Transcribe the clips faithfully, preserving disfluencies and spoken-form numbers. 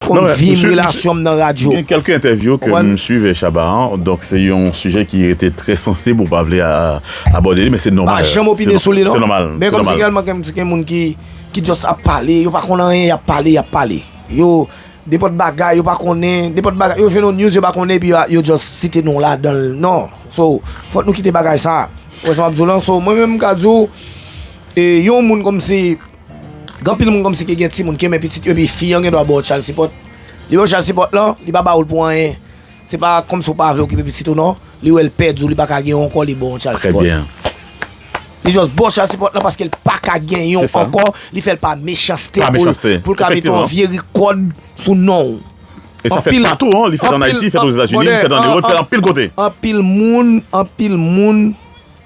konn vim relasyon m nan radyo. Gen kèlke entèvyou ke m swiv Shabba an, donk se yon sijè ki rete trè sansib, ou pa vle abòde li, men se nòmal. Pa janm opine sou li non. Se nòmal. Men kòmsi reyèlman gen moun ki ki just ap pale, yo pa konn anyen, y ap pale, y ap pale. Yo, nenpòt bagay, yo pa konnen, nenpòt bagay, yo jwenn yon news, yo pa konnen, epi yo just site non w ladan l. Non. So, fòk nou kite bagay sa. Ou wè sa m ap di w lan? So, mwen menm, m ka di w, e, yon moun kòmsi, gen anpil moun kòmsi ki gen timoun, ki renmen pitit yo, epi fi an gen dwa ba w child support. Li ba w child support lan, li pa ba w l pou anyen. Se pa kòmsi w pa vle okipe pitit ou non. Li wè l pèdi w, li pa ka gen w ankò, li ba w child support. Li just ba w child support lan paske l pa ka genyen w ankò, li fè l pa mechanste pou l, pou l ka mete yon vye rikòd sou non w. E sa fèt patou, hein, li fèt an Ayiti, fèt Ozetazini, li fèt an Ewòp, li fèt anpil kote. Anpil moun, anpil moun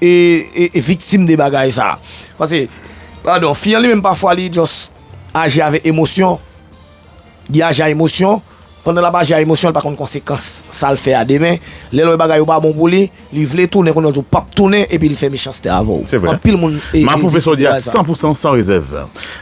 e, e, e viktim de bagay sa. Paske, padon, fi an li menm pafwa li just aji avèk emosyon. Li aji a emosyon. Pandan l ap aji a emosyon, li pa konn konsekans sa l fè a demen. Lè l wè bagay yo pa bon pou li, li vle tounen, kounye a l di w p ap tounen, epi l fè mechanste avè w. Se vre. Anpil moun e, m apwouve sa w di a san pou san, san rezèv.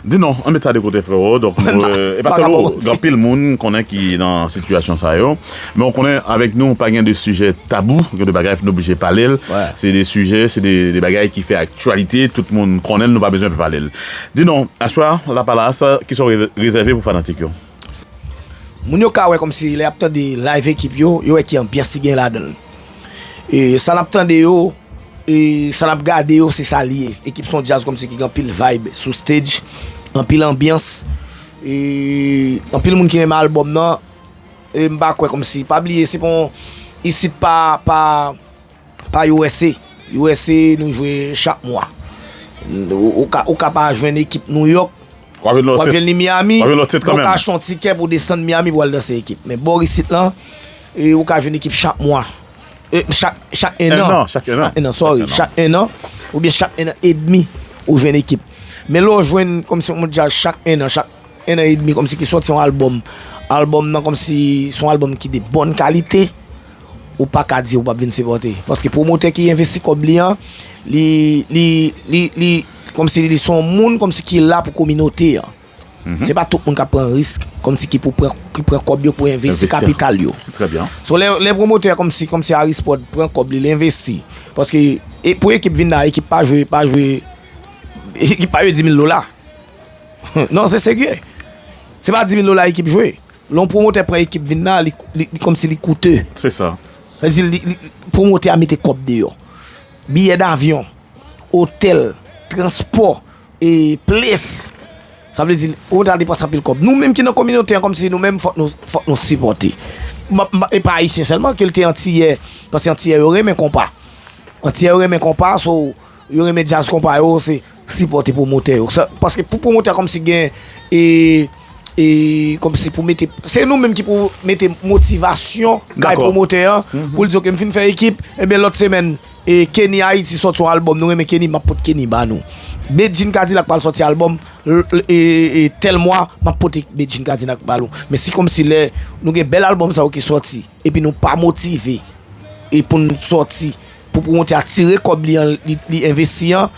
Di non, ann met sa de kote, frero. Donk, e pa sèl ou, gen anpil moun konnen ki nan sitiyasyon sa yo. Men w konnen, avèk nou, pa gen de sijè tabou, gen de bagay nou oblije pale l. Se de sijè, se de, de bagay ki fè aktyalite, tout moun konnen l, nou pa bezwen pale l. Di non, aswè a, Lapalas, kisa w re-, rezève pou fanatik yo? Moun yo ka wè kòmsi lè y ap tande live ekip yo, yo wè ki anbyans ki gen ladan l. E sa n ap tande yo, e sa n ap gade yo, se sa l ye. Ekip se yon djaz kòmsi ki gen anpil vibe sou stage, anpil anbyans. E anpil moun ki renmen albòm nan. E m pa kwè kòmsi, pa bliye, se pa yon, isit pa, pa, pa U S A. U S A, nou jwe chak mwa. Ou, ou ka, ou ka pa jwenn ekip New York, w ap jwenn ni Miami, men w ka achte yon tikè pou desann Miami pou al danse ekip. Men bò isit lan, e, ou ka jwenn ekip chak mwa. E, chak, chak ennan. Ennan, chak ennan. Chak ennan, sorry. Chak ennan. Oubyen chak ennan edmi, ou jwenn ekip. Men lè w jwenn kòmsi yon moun djaz chak ennan, chak ennan edmi, kòmsi ki sòti yon albòm. Albòm nan kòmsi se yon albòm ki de bòn kalite. Ou pa ka di ou p ap vin sipòte. Paske pwomotè ki envesti kòb li an, li, li, li, li, kòmsi li se yon moun kòmsi ki la pou kominote an. Se pa tout moun k ap pran risk, kòmsi ki pou pran, ki pran kòb yo pou envesti kapital yo. So, lè, lè pwomotè kòmsi, kòmsi Arisport pran kòb li, li envesti. Paske, e, pou ekip vin la, ekip pa jwe, pa jwe, ekip pa jwe di mil dola. Non, se serye. Se pa di mil dola ekip jwe. Lè yon pwomotè pran ekip vin la, li, li, li kòmsi li koute. Se sa. Sa vle di, li, li, pwomotè a mete kòb deyò. Biyè davyon, otèl, transpò, e plis. Sa vle di, pwomotè a depanse anpil kòb. Nou menm ki nan kominote an, kòmsi nou menm, fòk nou, fòk nou sipòte. M, m, e pa ayisyen sèlman, ke l te antiyè, paske antiyè yo renmen konpa. Antiyè yo renmen konpa, so, yo renmen djaz konpa yo, se sipòte pwomotè yo. Sa, paske pou pwomotè kòmsi gen, e, e, kòmsi pou mete, se nou menm ki pou mete motivasyon kay pwomotè an, pou l di, "Ok, m fin fè ekip, ebyen lòt semèn, e, Kenny Haiti sòti yon albòm, nou renmen Kenny, m ap pot Kenny ba nou. Bedjine Cadillac pral sòti albòm, l, l, e, e, tèl mwa, m ap pote Bedjine Cadillac ba nou." Men si kòmsi lè nou gen bèl albòm sa yo ki sòti, epi nou pa motive, e pou n sòti, pou pwomotè a tire kòb li an, li, li envesti an,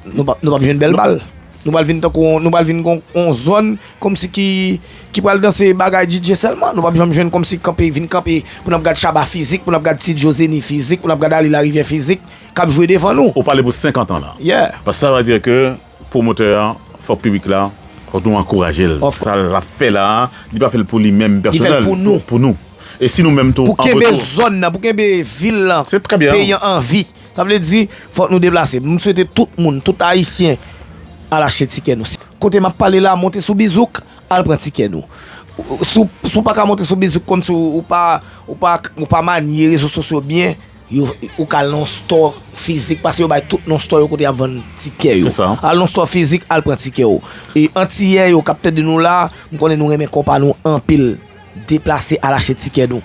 nou p ap, nou p ap jwenn bèl bal. Nou pral vin tankou, nou pral vin gon, on zòn kòmsi ki, ki pral danse bagay D J sèlman. Nou p ap janm jwenn kòmsi kanpe, vin kanpe pou n ap gad Shabba fizik, pou n ap gad Ti Joe Zeni fizik, pou n ap gad Ali Larivière fizik, k ap jwe devan nou. Ou pale pou senkant an la. Yeah. Paske sa vle di ke pwomotè a, fòk piblik la, fòk nou ankouraje l. Sa l ap fè la, li pa fè l pou li menm pèsonèl, pou nou. Pou nou. E si nou menm tou, an retou. Pou kenbe zòn nan, pou kenbe vil lan, peyi an anvi. Sa vle di, fòk nou deplase. M swete tout moun, tout Ayisyen, al achte tikè nou. Kote m ap pale la, monte sou Bizouk, al pran tikè nou. Si w, si w pa ka monte sou Bizouk kòmsi w, ou pa, ou pa, ou pa manye rezo sosyo byen, yo, ou ka al nan yon store fizik, paske yo bay tout non store yo kote y ap vann tikè yo. Se sa. Al nan store fizik, al pran tikè w. E Antiyè yo k ap tande nou la, m konnen nou renmen konpa nou anpil. Deplase, al achte tikè nou.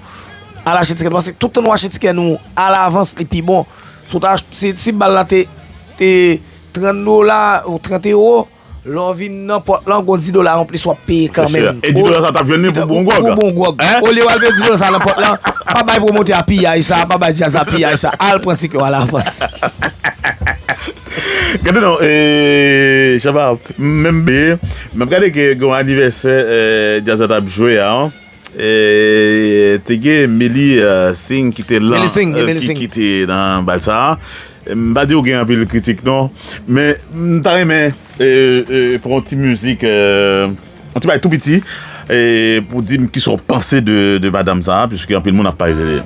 Al achte tikè nou, paske tout tan nou achte tikè nou alavans, li pi bon. Si w ta ach-, si, si bal la te, te trant dola ou trant ewo, lè w vin nan pòt lan, gon dis dola anplis w ap peye kanmenm. Se sè. E dis dola sa t ap jwenn li pou bon gwòg. Pou bon gwòg. Hein? Olye w al peye dis dola sa nan pòt lan, pa bay pwomotè a piyay sa, pa bay djaz la piyay sa. Al pran tikè w alavans. Gade non, eh, Shabba, menm be, m ap gade ke gen yon anivèsè, eh, djaz la t ap jwe a, eh, te gen Melly, eh, Singh ki te lan, Melly Singh, eh, Melly ki, Singh. Ki te nan bal sa a. M pa di w gen anpil kritik non, men m ta renmen, eh, eh, pran yon ti mizik, eh, yon ti bagay tou piti, eh, pou di m kisa w panse de, de madanm sa a, piske anpil moun ap pale de li.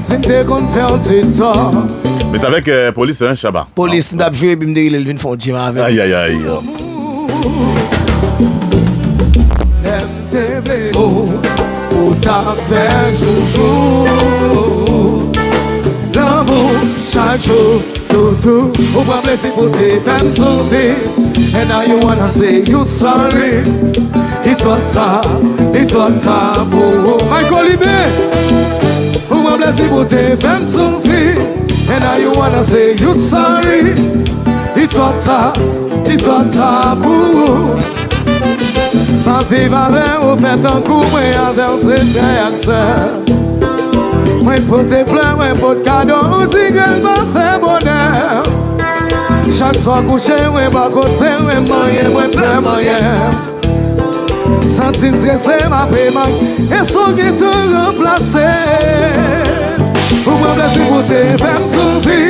Si m te konn fè w ti tò. Men se avèk, eh, Polis, hein, Shabba. Polis, n t ap jwe, epi m te rele l vin fè yon djem avè m. Ay, ay, ay. Lè m te vle w, ou t ap fè joujou. Lanmou chak jou, toutou. Ou pran plezi pou te fè m soufri. And now you wanna say you sorry. It's your time, it's your time, oh, oh. Michael Libe. Ou pran plezi pou te fè m soufri. And now you wanna say you sorry. It's your time, it's your time, oh, oh. M ap viv avè w, fè tankou mwen avè w, se frè ak sè. Mwen pote flè, mwen pot kado, ou di ke l pa fè bonè. Chak swa kouche, mwen bò kote, mwen manyen, mwen pè manyen. Santi m strese, m ape mank, e son gen tou ranplase. Ou pran plezi pou te fè m soufri.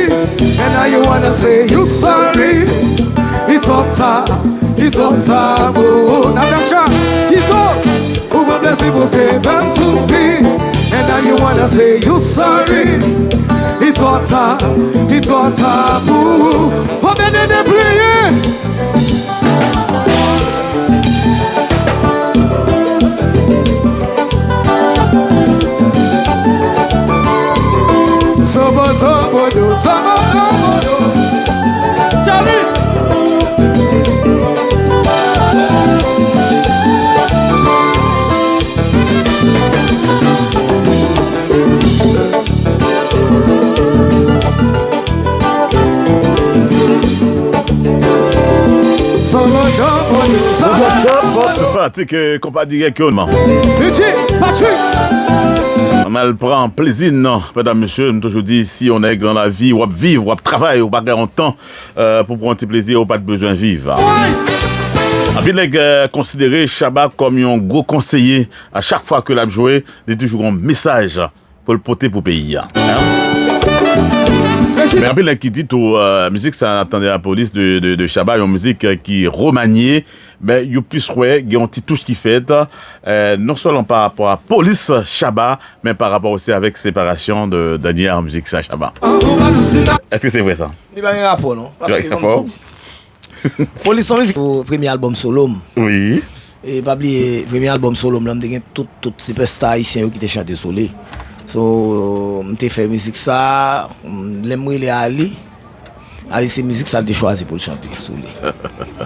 And now you wanna say you sorry. It's your time, it's your time, oh. Natasha, Kito, ou pran plezi pou te fè m soufri. And now you wanna say you sorry. It's your time, it's your time, oh. Combien de dépliés? Sobotobodo, sobotobodo. Charlie! Fanatik, eh, konpa dirèk yo, man. Richie, Patrick. N al pran plezi n nan, medam, mesye, m toujou di, si on nèg nan lavi, w ap viv, w ap travay, ou pa gen yon tan, eh, pou pran ti plezi, ou pa t bezwen viv. Anpil nèg, eh, konsidere Shabba kòm yon gwo konseye. A chak fwa ke l ap jwe, li toujou gon mesaj pou l pote pou peyi a. Men anpil nèg ki di tou, eh, mizik sa n ap tande a Polis de, de, de Shabba, yon mizik, eh, ki remanye, men yo plis wè gen yon ti touch ki fèt, eh, non sèlman pa rapò a Polis Shabba, men pa rapò osi avèk separasyon de Dany a mizik sa Shabba. Èske se vre sa? Li pa gen rapò non. Paske konn sa. Polis se yon mizik pou premye albòm solo m. Wi. E pa bliye, premye albòm solo m lan, m te gen tout, tout sipèsta ayisyen yo ki te chante sou li. So, m te fè mizik sa, m, lè m rele Ali, Ali se mizik sa l te chwazi pou l chante sou li.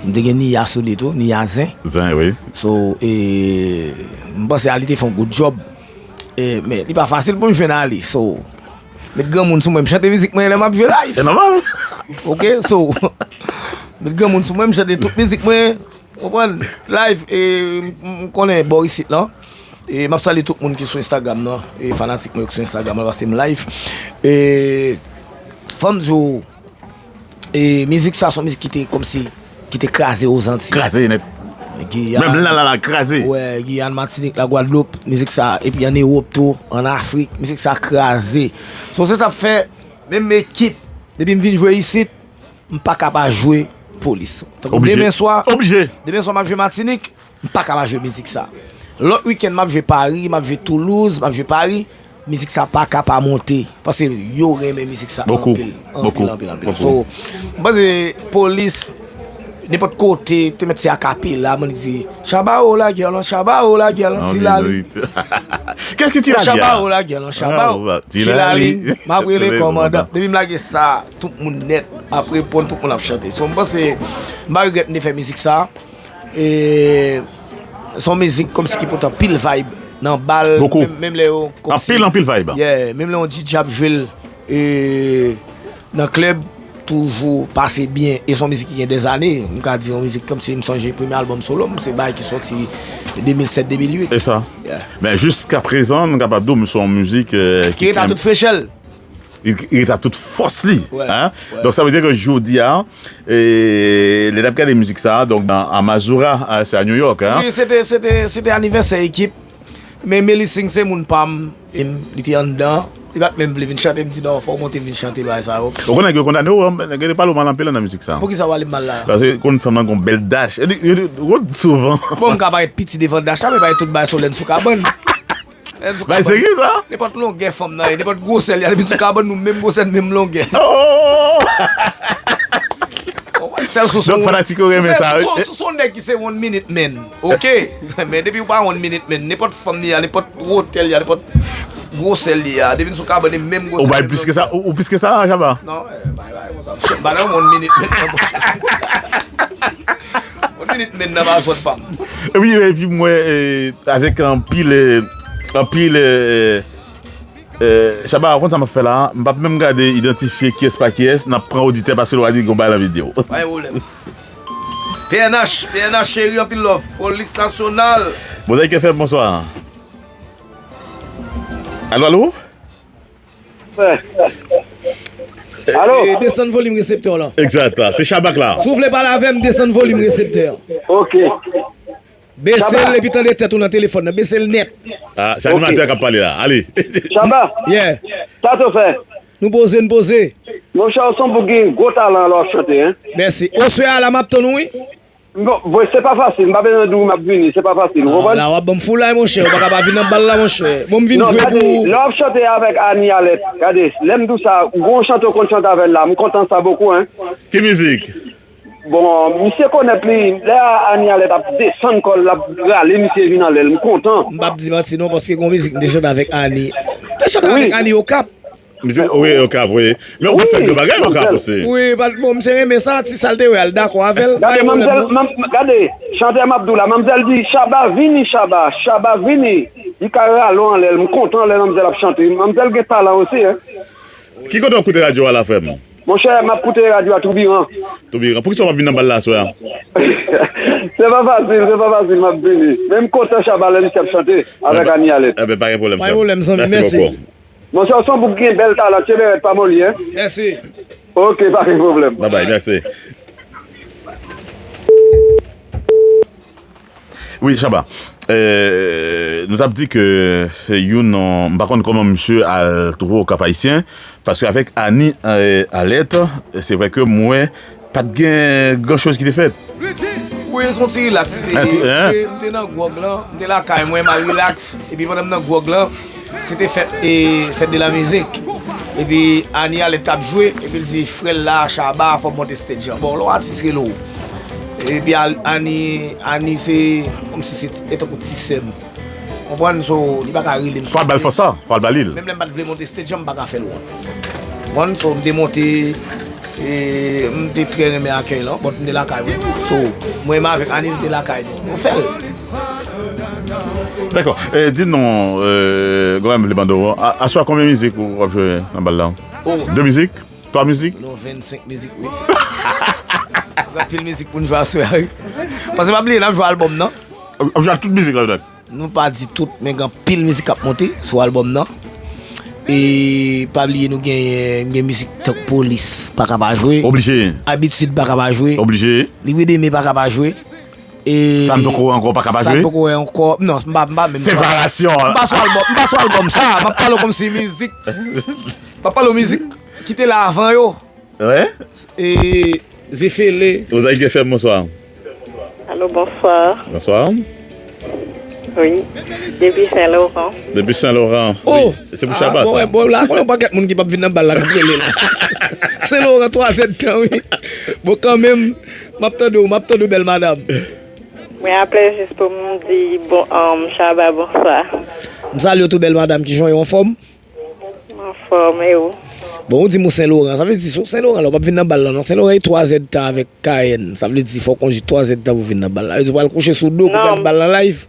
M te gen Niya sou li tou, Niya Zen. Zen, wi. So, e, m panse Ali te fè yon good job. E, men, li pa fasil pou m jwenn Ali. So, met granmoun sou mwen, m chante mizik mwen lè m ap jwe live. E nòmal. Ok, so, met granmoun sou mwen, m chante tout mizik mwen. Konprann? Live, e, m, m konnen bò isit lan. E, m ap salye tout moun ki sou Instagram nan. E, fanatik mwen yo ki sou Instagram lan, paske m live. E, fò m di w, e, mizik sa, se yon mizik ki te kòmsi, ki te kraze Ozanti. Kraze nèt. Giyàn. Menm la, la, la, kraze. Wè, Giyàn, Matinik, Lagwadloup, mizik sa, epi ann Ewòp tou, ann Afrik, mizik sa kraze. So, se sa k fè, menm ekip, depi m vin jwe isit, m pa ka pa jwe Polis. Tankou demen swa, oblije. Demen swa, m ap jwe Matinik, m pa ka pa jwe mizik sa. Lòt wikenn, m ap jwe Pari, m ap jwe Toulouz, m ap jwe Pari, mizik sa pa ka pa monte. Paske yo renmen mizik sa anpil, anpil, anpil, anpil. So, m panse Polis, nenpòt kote, te mèt se akapela, moun di, Shabba o la gyèl, Shabba o la gyèl, ti lali. Kès ki ti lali? Shabba o la gyèl, Shabba o. Ti lali, m ap rele kòmandan. Depi m lage sa, tout moun nèt ap reponn, tout moun ap chante. So, m panse, m pa regrèt m te fè mizik sa. E, se yon mizik kòmsi ki pote anpil vibe nan bal, menm, menm lè yo kòmsi. Anpil, anpil vibe. Yeah, menm lè yon D J ap jwe l, e, nan klèb, toujou pase byen. E se yon mizik ki gen dèzane. M ka di yon mizik kòmsi m sonje premye albòm solo m, se bagay ki sòti de mil sèt, de mil uit. E sa. Yeah. Men jiskaprezan, nou kapab di w, se yon mizik, eh, ki ret a tout frechè l. Li, li ret ak tout fòs li. Hein? Donk, sa vle di ke jodi a, e, lè n ap gade mizik sa, donk, nan, a Mazura, a, se a New York, hein? Wi, se te, se te, se te anivèsè ekip. Men Melly Singh se moun pa m. E m, li te anndan. Li pa t menm vle vin chante. M di, "Non, fò w monte vin chante bagay sa yo." Ou konnen nèg yo kondane w, nèg yo te pale w mal anpil nan mizik sa. Poukisa w pale m mal la? Paske konn fanm nan gon bèl dash. E li, li, li, li, souvan. Bon, m ka parèt piti devan dash la, men bagay tout bagay sou lèn sou kabann. Lèn sou kabann. Bay serye sa? Nenpòt longè fanm nan ye, nenpòt gwosè l ye, depi sou kabann nou menm gwosè, menm longè. Oh! Ou pa fè l sou son. Donk, fanatik yo renmen sa, wi. Sou son, sou son nèg ki se one minute man. Ok? Men depi ou pa one minute man, nenpòt fanm li a, nenpòt wotè li a, nenpòt gwosè li a, depi sou kabann li menm gwosè. Ou bay plis ke sa, ou, ou plis ke sa, Shabba? Non, eh, bay, bay, konsa. M pa nan one minute man, non, monchè. One minute man nan pa zòn pa m. Wi, epi mwen, eh, avèk anpil, eh, anpil, eh, eh, Shabba, ou konn sa m ap fè la? M p ap menm gade idantifye kiyès pa kiyès, n ap pran oditè paske l va di gon bagay nan videyo. Pa gen pwoblèm. P N H, P N H cheri, anpil love. Polis nasyonal. Mozaik F M, bonswa. Alo, alo? Alo? E, desann volim reseptè w lan. Egzat, se Shabba k la. Si w vle pale avè m, desann volim reseptè. Ok. Bese l epi tande tèt ou nan telefòn nan. Bese l nèt. Ah, se animatè k ap pale la. Ale. Shabba? Yeah. Sa tou fè? Nou poze, n poze. Monchè, ou se yon boug gen gwo talan lè w ap chante, hein? Mèsi. Oswè a la, m ap tann ou, wi. Bon, bon, se pa fasil, m pa bezwen di w m ap vini, se pa fasil, ou konprann? Ah, la, w ap ban m foulay, monchè, ou pa ka pa vin nan bal la, monchè. Bon, m vin jwe pou ou. Non, gade, lè w ap chante avèk Annie Alerte, gade, lè m di w sa, gon chante w konn chante avè l la, m kontan sa bokou, hein. Ki mizik? Bon, misye konèt li, lè Annie Alerte ap desann kò l, l ap rale misye vin anlè l, m kontan. M p ap di manti non, paske gon mizik m te chante avèk Annie. M te chante avèk Annie Okap. Misye, wi, Okap, wi. Men ou fè de bagay Okap osi. Wi, bon, misye renmen sa, ti sa l te wè a, l dakò avè l. Gade, manmzèl, gade, chantè m ap di w la, manmzèl di, "Shabba, vini, Shabba, Shabba, vini." Li ka rale w anlè l, m kontan lè manmzèl ap chante. Manmzèl gen talan osi, hein. Ki kote w koute radyo a la, frè m? Monchè, m ap koute radyo a Toubiran. Toubiran. Poukisa w p ap vin nan bal la aswè a? Se pa fasil, se pa fasil, m ap vini. Men m kontan Shabba lè misye ap chante avèk Annie Alerte. Enben, pa gen pwoblèm, frè m. Pa gen pwoblèm, zanmi, mèsi. Mèsi bokou. Monchè, ou se yon boug ki gen bèl talan, tchebe rèd pa moli, hein? Mèsi. Ok, pa gen pwoblèm. Bye bye, mèsi. Wi, Shabba. Euh, nou t ap di ke youn nan, m pa konn kòman misye al twouve Okap Ayisyen, paske avèk Annie, euh, Alerte, se vrè ke m wè pa t gen gran choz ki te fèt. Wi, se yon ti rilaks li te ye. M te, m te nan gwòg lan, m te lakay mwen, m al rilaks. Epi pandan m nan gwòg lan, se te fèt, e, fèt de la mizik. Epi Annie Alerte t ap jwe, epi l di frè l la, Shabba, fò m monte stage lan. Bon, lè w atis rele w. Epi Annie, Annie se kòmsi se ti, e tankou ti sè m. Konprann, so, li pa ka rele m sou stage. Fò al ba l fòs sa, fò al ba li l. Menm lè m pa t vle monte stage lan, m pa ka fè l wont. Konprann, so, m te monte, e, m te trè renmen akèy lan, but m te lakay mwen tou. So, mwen menm avèk Annie, nou te lakay nou. Nou fè l. Dakò. E, di nou, e, Goram vle mande w, a, aswè konbyen mizik ou w ap jwe nan bal la? Oh. De mizik? Twa mizik? Non, vennsenk mizik, wi. Gen anpil mizik pou n jwe aswè a, wi. Paske pa bliye, n ap jwe albòm nan. W ap jwe ak tout mizik la, petèt? Nou pa di tout, men gen anpil mizik k ap monte sou albòm nan. E pa bliye, nou genyen, gen mizik tankou Polis, pa ka pa jwe. Oblije. Abitid, pa ka pa jwe. Oblije. Libre d'aimer, pa ka pa jwe. E sa n poko wè ankò, pa ka pa jwe? Sa n poko wè ankò. Non, m pa, m pa menm. Separasyon. M pa sou albòm, m pa sou albòm sa. M ap pale w kòmsi mizik. M ap pale w mizik ki te la avan yo. Wi. E Zefele. Mozaik F M, bonswa. Alo, bonswa. Bonswa. Wi. Depi Sen Loran. Depi Sen Loran. Oh! Wi. Se pou Shabba sa. Bon, la, konnen yon pakèt moun ki p ap vin nan bal la k ap rele la. Sen Loran, twa zè d tan, wi. Bon, kanmenm, m ap tande w, m ap tande w, bèl madanm. Mwen aplè jis pou m di bon, um, Shabba, bonswa. M salye w tou, bèl madanm, kijan w ye, w anfòm? M anfòm, e ou? Bon, ou di m ou Sen Loran, sa vle di si w Sen Loran la, ou p ap vin nan bal la non. Sen Loran e twa zè d tan avèk Kayèn. Sa vle di fò w kondui twa zè d tan pou w vin nan bal la. Sa vle di w pral kouche sou do pou w gad bal nan live?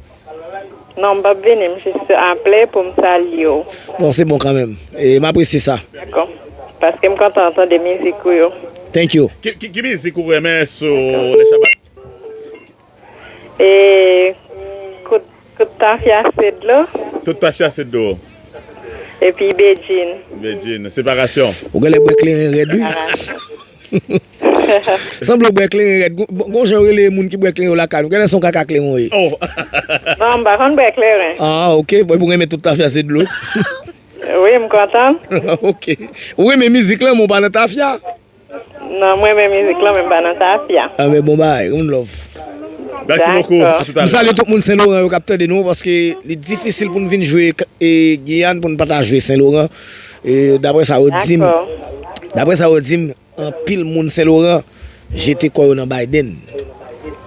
Non, m p ap vini, m jis aplè pou m salye w. Bon, se bon kanmenm. E m apresye sa. Dakò. Paske m kontan tande mizik ou yo. Thank you. Ki, ki, ki mizik ou renmen sou le Shabba? E kout, kout tafya se dlo. Tout tafya se dlo. Epi Bedjine. Medjine, separasyon. Ou genlè bwè kleren rèd, wi. Sanble w bwè kleren rèd. Gon, gon jan yo rele moun ki bwè kleren yo lakay nou. Genlè se yon kaka kleren w ye. Oh. Non, m pa konn bwè kleren. Ah, ok. Bon, epi w renmen tout tafya se dlo. Wi, m kontan. Ok. Ou renmen mizik lan, men w pa nan tafya. Non, mwen renmen mizik lan, men m pa nan tafya. Ah, men bon bagay, one love. Merci beaucoup. Dakò. À tout à l'heure. M salye tout moun Sen Loran yo k ap tande nou, paske li difisil pou n vin jwe k-, e, Giyàn, pou n pa ta jwe Sen Loran. E, daprè sa yo di m, Dakò. Daprè sa yo di m, anpil moun Sen Loran jete kò yo nan Biden.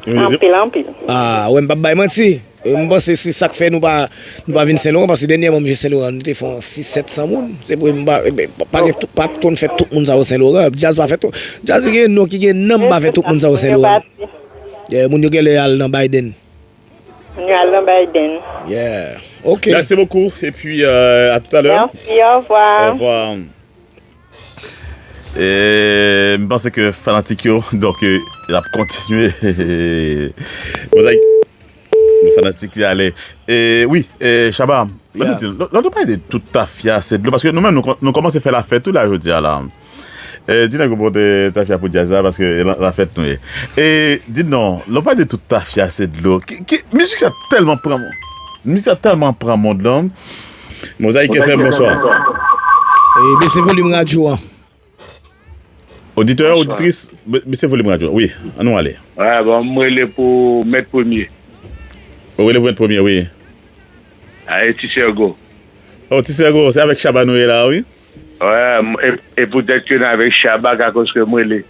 Anpil, anpil. Ah, wè, m p ap bay manti. E, m panse se sa k fè nou pa, nou pa vin Sen Loran, paske dènyèman m jwe Sen Loran, nou te fè yon sis sèt san moun. Se pou m pa, e, pa, pa gen tout, pa t konn fè tout moun sa yo Sen Loran. Djaz pa fè tout. Djaz ki gen non, ki gen nanm pa fè tout moun sa yo Sen Loran. Yeah, moun yo genlè al nan Biden. Moun yo al nan Biden. Yeah. Ok. Merci beaucoup. Et puis, euh, à tout à l'heure. Merci, au revoir. Au revoir. E, m panse ke fanatik yo, donk, e, l ap kontinye. Mozayik, nou fanatik li ale. E, wi, e, Shabba, ban nou di, lè, lè nou pale de tout tafya, se dlo, paske nou menm, nou kò-, nou kòmanse fè lafèt tou la, jodi a la. E, di nèg yo pote tafya pou djaz la, paske la, lafèt nou ye. E, di non, lè nou pale de tout tafya, se dlo. Ki, ki, mizik sa tèlman pran, mizik sa tèlman pran mond lan. Mozayik F M, bonswa. E, bese volim radyo an. Oditè, oditris, be-, bese volim radyo. Wi, ann nou ale. Wè, bon, m rele pou Mèt Premye. Ou rele pou Mèt Premye, wi. A, e Ti Sègo. Oh, Ti Sègo, se avèk Shabba nou ye la, wi. Wè, m, e, e poutèt ke n avèk Shabba, k akoz ke m rele.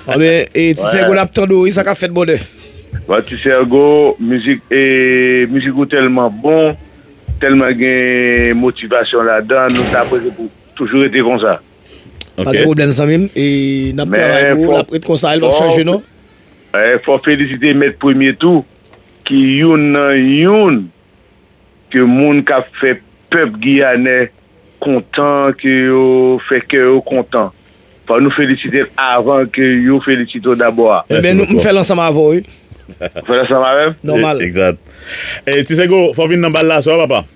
Anben, e, Ti Sègo, n ap tande w, wi, sa k ap fèt, brother? Bon, Ti Sègo, mizik, e, mizik ou tèlman bon, tèlman gen motivasyon ladan, nou ta prese pou toujou rete konsa. Pa gen pwoblèm, zanmi m, e n ap travay pou ou, l ap ret konsa, l p ap chanje, non. E, fò felisite Mèt Premye tou, ki youn nan youn ke moun k ap fè pèp giyanè kontan, ke yo fè kè yo kontan. Fò nou felisite l avan ke yo felisite w dabò a. Ebyen, nou, m fè l ansanm avè w, wi. Ou fè l ansanm avè m? Nòmal. E, egzat. E, Ti Sego, fò w vin nan bal la aswè a, papa.